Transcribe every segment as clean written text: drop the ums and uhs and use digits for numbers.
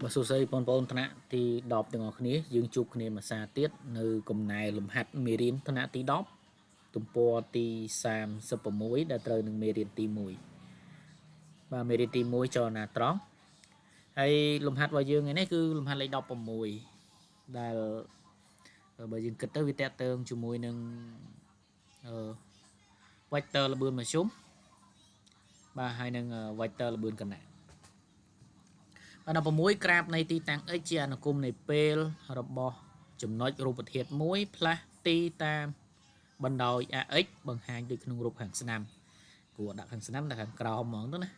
បាទសួស្តីបងប្អូនថ្នាក់ទី10ទាំងអស់គ្នាយើងជួបគ្នាមួយសារទៀតនៅកំណែលំហាត់មេរៀនថ្នាក់ទី10ទំព័រទី36ដែលត្រូវនឹងមេរៀនទី1បាទមេរៀនទី1ចលនាត្រង់ហើយលំហាត់របស់យើងថ្ងៃនេះគឺលំហាត់លេខ16ដែលបើយើងគិតទៅវាតកតើងជាមួយនឹងអឺ vector ល្បឿនមធ្យមបាទហើយនឹង vector ល្បឿនគណៈបាទ16ក្រាបនៃទីតាំង x ជាអនុគមនៃពេលរបស់ចំណុចរូបធាតុមួយផ្លាស់ទីតាមបណ្ដោយ ax បង្ហាញដូចក្នុងរូបខាងស្ដាំគួរដាក់ខាងស្ដាំដាក់ខាងក្រោមហ្មងទៅណា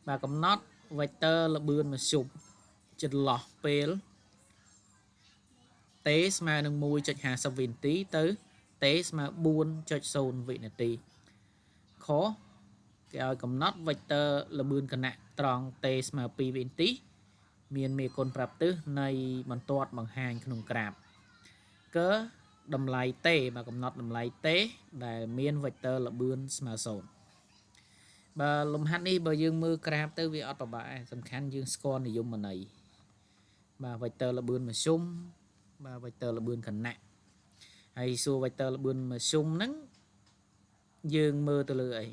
បាទកំណត់ vector ល្បឿនមធ្យមចន្លោះពេល t ស្មើនឹង1.50វិនាទីទៅ t ស្មើ4.0វិនាទីខគេឲ្យកំណត់ vector ល្បឿនគណៈត្រង់ t ស្មើ2វិនាទីមានមេគុណប្រាប់ទិសនៃបន្ទាត់បង្ហាញក្នុងក្រាបកើតម្លៃ t បាទកំណត់តម្លៃ t ដែលមាន vector ល្បឿនស្មើ0បើលំហាត់នេះបើយើងមើលក្រាបទៅវាអត់ពិបាកទេសំខាន់យើងស្គាល់និយមន័យបាទ vector ល្បឿនមធ្យមបាទ vector ល្បឿនគណៈហើយសួរ vector ល្បឿនមធ្យមហ្នឹងយើងមើលទៅលើអី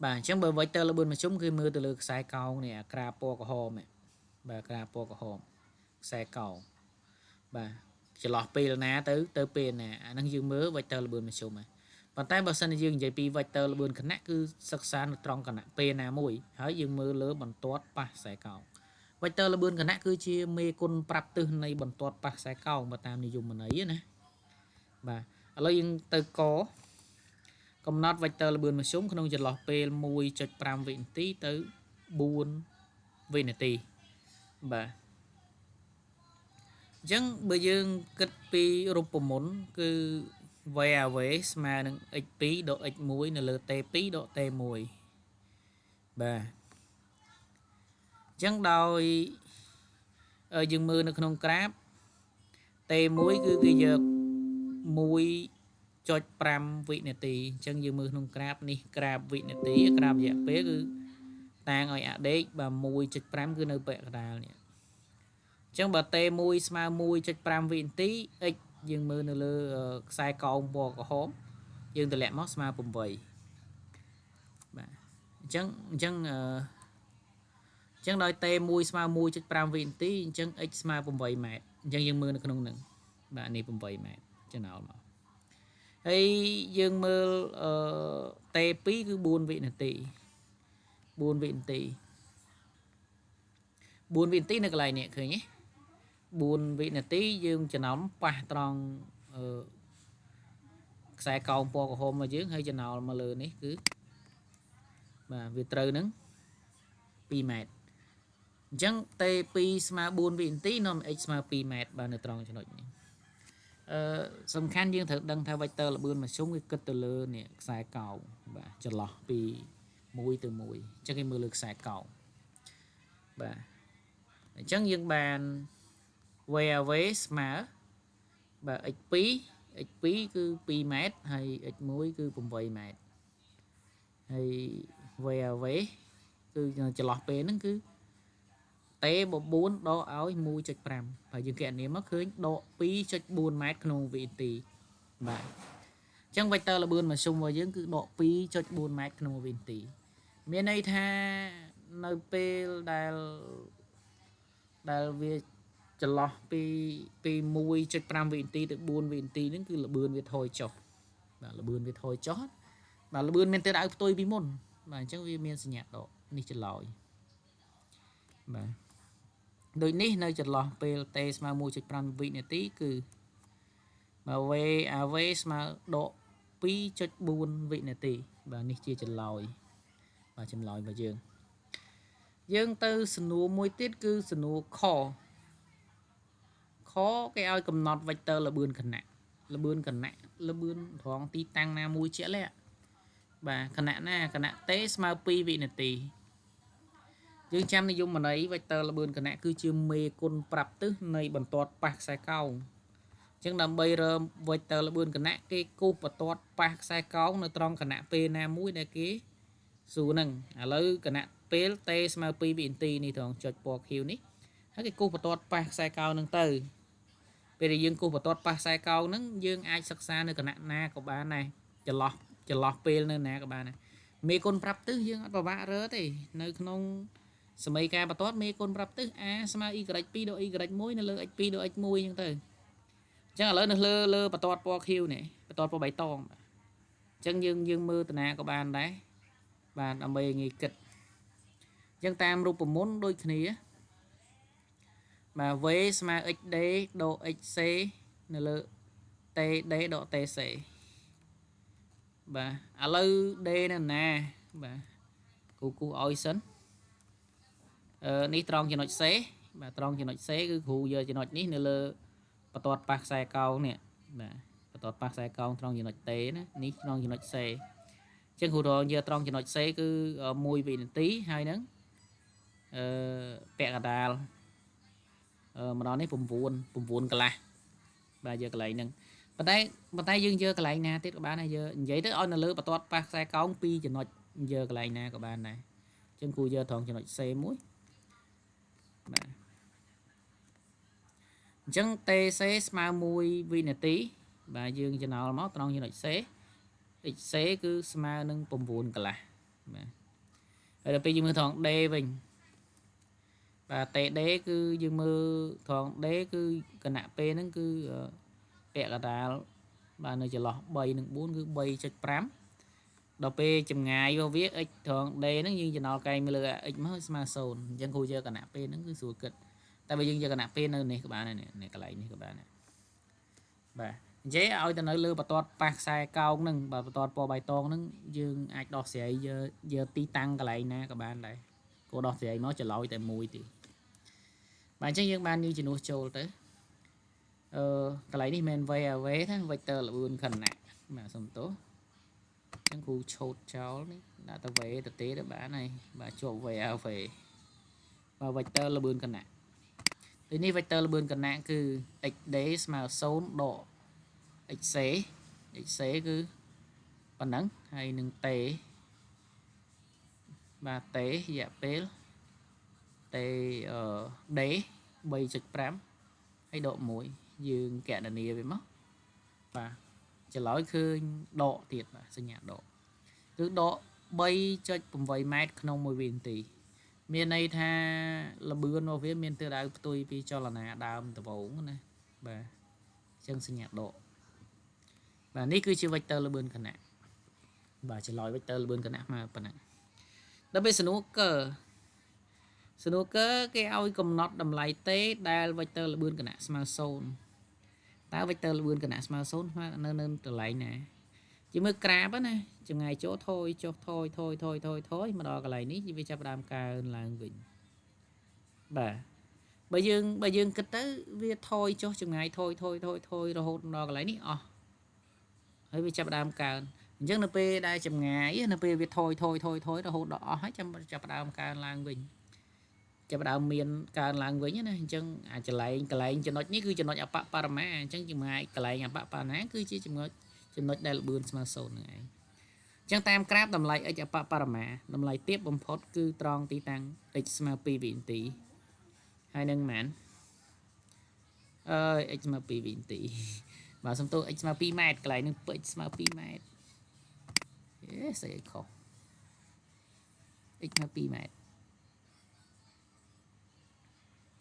បាទអញ្ចឹងបើ vector ល្បឿនមធ្យមគឺមើលទៅលើខ្សែកោងនេះអាក្រាបពណ៌ក្រហមបាទក្រាបពណ៌ក្រហមខ្សែកោងបាទចន្លោះពេលណាទៅទៅពេលណាអាហ្នឹងយើងមើល vector ល្បឿនមធ្យមហើយប៉ុន្តែបើសិនជាយើងនិយាយពី vector ល្បឿនគណៈគឺសិក្សានៅត្រង់គណៈពេលណាមួយហើយយើងមើលលើបន្ទាត់ប៉ះខ្សែកោង vector ល្បឿនគណៈគឺជាមេគុណប្រាប់ទិសនៃបន្ទាត់ប៉ះខ្សែកោងបើតាមនិយមន័យណាបាទឥឡូវយើងទៅកកំណត់ vector ល្បឿនមធ្យមក្នុងចន្លោះពេល1.5វិនាទីទៅ4វិនាទីបាទអញ្ចឹងបើយើងគិតពីរូបមន្តគឺ VAV ស្មើនឹង x2 ដក x1 នៅលើ t2 ដក t1 បាទអញ្ចឹងដោយយើងមើលនៅក្នុងក្រាប t1 គឺគេយក1.5វិនាទីអញ្ចឹងយើងមើលក្នុងក្រាបនេះក្រាបវិនាទីក្រាបរយៈពេលគឺតាងឲ្យអាដេកបាទ1.5គឺនៅពាក់កណ្ដាលនេះអញ្ចឹងបើ t1 ស្មើ1.5វិនាទី x យើងមើលនៅលើខ្សែកោងពណ៌ក្រហមយើងតម្លាក់មកស្មើ8បាទអញ្ចឹងអញ្ចឹងអឺអញ្ចឹងដោយ t1 ស្មើ1.5វិនាទីអញ្ចឹង x ស្មើ8ម៉ែត្រអញ្ចឹងយើងមើលនៅក្នុងហ្នឹងបាទនេះ8ម៉ែត្រចំណោលមកហើយយើងមើលអឺ t2 គឺ4វិនាទី4វិនាទី4វិនាទីនៅកន្លែងនេះឃើញទេ4វិនាទីយើងចំណោមប៉ះត្រង់អឺខ្សែកោងពណ៌ក្រហមមកយើងហើយចំណោលមកលើនេះគឺបាទវាត្រូវនឹង2ម៉ែត្រអញ្ចឹង T2 ស្មើ4វិនាទីនាំ x ស្មើ2ម៉ែត្របាទនៅត្រង់ចំណុចនេះអឺសំខាន់យើងត្រូវដឹងថា vector ល្បឿនមធ្យមវាគិតទៅលើនេះខ្សែកោងបាទចន្លោះពី1ទៅ1អញ្ចឹងគេមើលលើខ្សែកោងបាទអញ្ចឹងយើងបាន VAV ស្មើបាទ x2 x2 គឺ2ម៉ែត្រហើយ x1 គឺ8ម៉ែត្រហើយ VAV គឺចន្លោះពេលហ្នឹងគឺ t បូក4ដកឲ្យ1.5ហើយយើងគណនាមកឃើញដក2.4ម៉ែត្រក្នុងវិនាទីបាទអញ្ចឹង vector ល្បឿនមធ្យមរបស់យើងគឺដក2.4ម៉ែត្រក្នុងវិនាទីមានន័យថានៅពេលដែលដែលវាចន្លោះពីពី1.5វិនាទីទៅ4វិនាទីហ្នឹងគឺល្បឿនវាថយចុះបាទល្បឿនវាថយចុះបាទល្បឿនមានទិសដៅផ្ទុយពីមុនបាទអញ្ចឹងវាមានសញ្ញាដកនេះចម្លើយបាទដូចនេះនៅចន្លោះពេល t ស្មើ1.5វិនាទីគឺបាទ v AV ស្មើដក2.4វិនាទីបាទនេះជាចម្លើយបាទចម្លើយរបស់យើងយើងទៅសំណួរមួយទៀតគឺសំណួរខខគេឲ្យកំណត់ vector ល្បឿនគណៈល្បឿនគណៈល្បឿនត្រង់ទីតាំងណាមួយជាក់លាក់បាទគណៈណាគណៈ t ស្មើ2វិនាទីយើងចាំនិយមន័យ vector ល្បឿនគណៈគឺជាមេគុណប្រាប់ទិសនៃបន្ទាត់ប៉ះខ្សែកោងអញ្ចឹងដើម្បីរើម vector ល្បឿនគណៈគេគូសបន្ទាត់ប៉ះខ្សែកោងនៅត្រង់គណៈពេលណាមួយដែលគេសួរហ្នឹងឥឡូវគណៈ ពេល t ស្មើ2វិនាទីនេះត្រង់ចុចពណ៌ខៀវនេះហើយគេគូសបន្ទាត់ប៉ះខ្សែកោងនឹងទៅពេលដែលយើងគូសបន្ទាត់ប៉ះខ្សែកោងហ្នឹងយើងអាចសិក្សានៅគណៈណាក៏បានដែរចន្លោះចន្លោះពេលនៅណាក៏បានដែរមេគុណប្រាប់ទិសយើងអត់ពិបាករើទេនៅក្នុងសមីការបន្ទាត់មេគុណប្រាប់ទិស a ស្មើ y2 ដក y1 នៅលើ x2 ដក x1 អញ្ចឹងទៅអញ្ចឹងឥឡូវនៅលើលើបន្ទាត់ពណ៌ខៀវនេះបន្ទាត់ពណ៌បៃតងបាទអញ្ចឹងយើងយើងមើលតាណាក៏បានដែរបាទដើម្បីងាយគិតអញ្ចឹងតាមរូបមន្តដូចគ្នាបាទ v ស្មើ xd ដក xc នៅលើ td ដក tc បាទឥឡូវ d នៅណាបាទគូគូឲ្យសិនអឺនេះត្រង់ចំណុច C បាទត្រង់ចំណុច C គឺគ្រូយកចំណុចនេះនៅលើបន្ទាត់ប៉ះខ្សែកោងនេះបាទបន្ទាត់ប៉ះខ្សែកោងត្រង់ចំណុច T ណានេះត្រង់ចំណុច C អញ្ចឹងគ្រូរងយកត្រង់ចំណុច C គឺ1វិនាទីហើយនឹងអឺពាក់កណ្ដាលអឺម្ដងនេះ9 9កន្លះបាទយកកន្លែងហ្នឹងប៉ុន្តែប៉ុន្តែយើងយកកន្លែងណាទៀតក៏បានដែរយកនិយាយទៅឲ្យនៅលើបន្ទាត់ប៉ះខ្សែកោង2ចំណុចយកកន្លែងណាក៏បានដែរអញ្ចឹងគ្រូយកត្រង់ចំណុច C មួយបាទអញ្ចឹង TC ស្មើ1វិនាទីបាទយើងចំណោលមកត្រង់ចំណុច C XC គឺស្មើនឹង9កន្លះបាទហើយដល់ពេលយើងមើលត្រង់ D វិញបាទ TD គឺយើងមើលត្រង់ D គឺគណៈពេលហ្នឹងគឺពាក់កណ្ដាលបាទនៅចន្លោះ3និង4គឺ3.5ដល់ពេលចម្ងាយរបស់វា x ត្រង់ d ហ្នឹងយើងចំណោលកែងមកលើ x មកស្មើ0អញ្ចឹងគ្រូយកគណៈពេលហ្នឹងគឺស្រួលគិតតែបើយើងយកគណៈពេលនៅនេះក៏បានដែរនេះកន្លែងនេះក៏បានដែរបាទអញ្ចឹងឲ្យទៅនៅលើបន្ទាត់ប៉ះខ្សែកោងហ្នឹងបាទបន្ទាត់ពណ៌បៃតងហ្នឹងយើងអាចដោះស្រាយយកយកទីតាំងកន្លែងណាក៏បានដែរគោដោះស្រាយមកច្រឡោយតែមួយទេបាទអញ្ចឹងយើងបានយើងជំនួសចូលទៅអឺកន្លែងនេះមិនមែន V V ណា vector ល្បឿនខណៈបាទសុំទោសអញ្ចឹងគ្រូឆូតចោលនេះដាក់ទៅ V ទៅទេទៅបានហើយបាទជាប់ V A V បាទ vector ល្បឿនខណៈដូចនេះ vector ល្បឿនខណៈគឺ xd ស្មើ0ដក xc xc គឺប៉ុណ្ណឹងហើយនឹង t បាទ t រយៈពេល t d 3.5ហើយដក1យើងកណនាវាមកបាទចម្លើយឃើញដកទៀតបាទសញ្ញាដកគឺដក3.8ម៉ែត្រក្នុង1វិនាទីមានន័យថាល្បឿនរបស់វាមានទិសដៅផ្ទុយពីចលនាដើមដំបូងណាបាទអញ្ចឹងសញ្ញាដកបាទនេះគឺជា vector ល្បឿនខណៈបាទចម្លើយ vector ល្បឿនខណៈមកប៉ុណ្ណឹងដល់ពេលសំណួរកើសំណួរកើគេឲ្យកំណត់តម្លៃ t ដែល vector ល្បឿនខណៈស្មើ0តើ vector ល្បឿនខណៈស្មើ0ស្មើនៅនៅកន្លែងណាជាមើលក្រាបណាចម្ងាយចូលថយចុះថយថយថយថយថយមកដល់កន្លែងនេះវាចាប់ផ្ដើមកើនឡើងវិញបាទបើយើងបើយើងគិតទៅវាថយចុះចម្ងាយថយថយថយថយរហូតដល់កន្លែងនេះអស់ហើយវាចាប់ផ្ដើមកើនអញ្ចឹងនៅពេលដែលចម្ងាយនៅពេលវាថយថយថយថយរហូតដល់អស់ហើយចាំចាប់ផ្ដើមកើនឡើងវិញចាប់ផ្ដើមមានកើនឡើងវិញណាអញ្ចឹងអាចន្លែងកន្លែងចំណុចនេះគឺចំណុចអបបរមាអញ្ចឹងចម្ងាយកន្លែងអបបរមាគឺជាចំណុចចំណុចដែលល្បឿនស្មើ0ហ្នឹងឯងអញ្ចឹងតាមក្រាបតម្លៃ x អបបរមាតម្លៃទាបបំផុតគឺត្រង់ទីតាំង x ស្មើ2វិនាទីហើយនឹងប៉ុន្មានអឺ x ស្មើ2វិនាទីបាទសំទោស x ស្មើ2ម៉ែត្រកន្លែងនឹង x ស្មើ2ម៉ែត្រអេស្អីខុស x ស្មើ2ម៉ែត្រ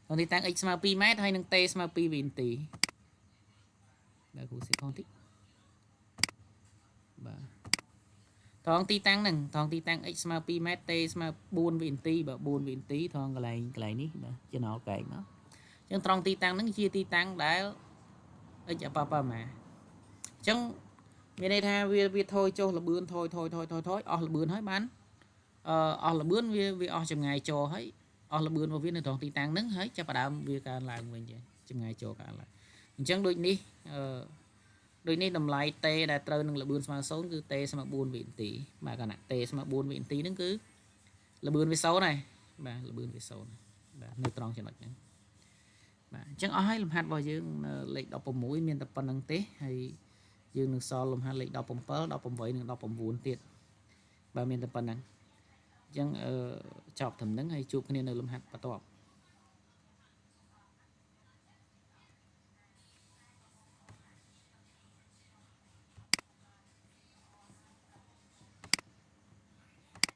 ក្នុងទីតាំង x ស្មើ2ម៉ែត្រហើយនឹង t ស្មើ2វិនាទីបាទគ្រូសេផងតិចបាទត្រង់ទីតាំងហ្នឹងត្រង់ទីតាំង x ស្មើ2ម៉ែត្រ t ស្មើ4វិនាទីបាទ4វិនាទីត្រង់កន្លែងកន្លែងនេះបាទចំណោលកែងមកអញ្ចឹងត្រង់ទីតាំងហ្នឹងជាទីតាំងដែល x អបបរមាអញ្ចឹងមានន័យថាវាវាថយចុះលបឿនថយថយថយថយថយអស់លបឿនហើយបានអឺអស់លបឿនវាវាអស់ចម្ងាយចោហើយអស់លបឿនរបស់វានៅត្រង់ទីតាំងហ្នឹងហើយចាប់ផ្ដើមវាកើនឡើងវិញចម្ងាយចោកើនឡើងអញ្ចឹងដូចនេះអឺដូចនេះតម្លៃ t ដែលត្រូវនឹងលបឿនស្មើ0គឺ t ស្មើ4វិនាទីបាទខណៈ t ស្មើ4វិនាទីហ្នឹងគឺលបឿនវា0ហើយបាទលបឿនវា0បាទនៅត្រង់ចំណុចហ្នឹងបាទអញ្ចឹងអស់ហើយលំហាត់របស់យើងនៅលេខ16មានតែប៉ុណ្្នឹងទេហើយយើងនឹងសល់លំហាត់លេខ17 18និង19ទៀតបាទមានតែប៉ុណ្្នឹង អញ្ចឹងអឺចប់ត្រឹមហ្នឹងហើយជួបគ្នានៅលំហាត់បន្ទាប់។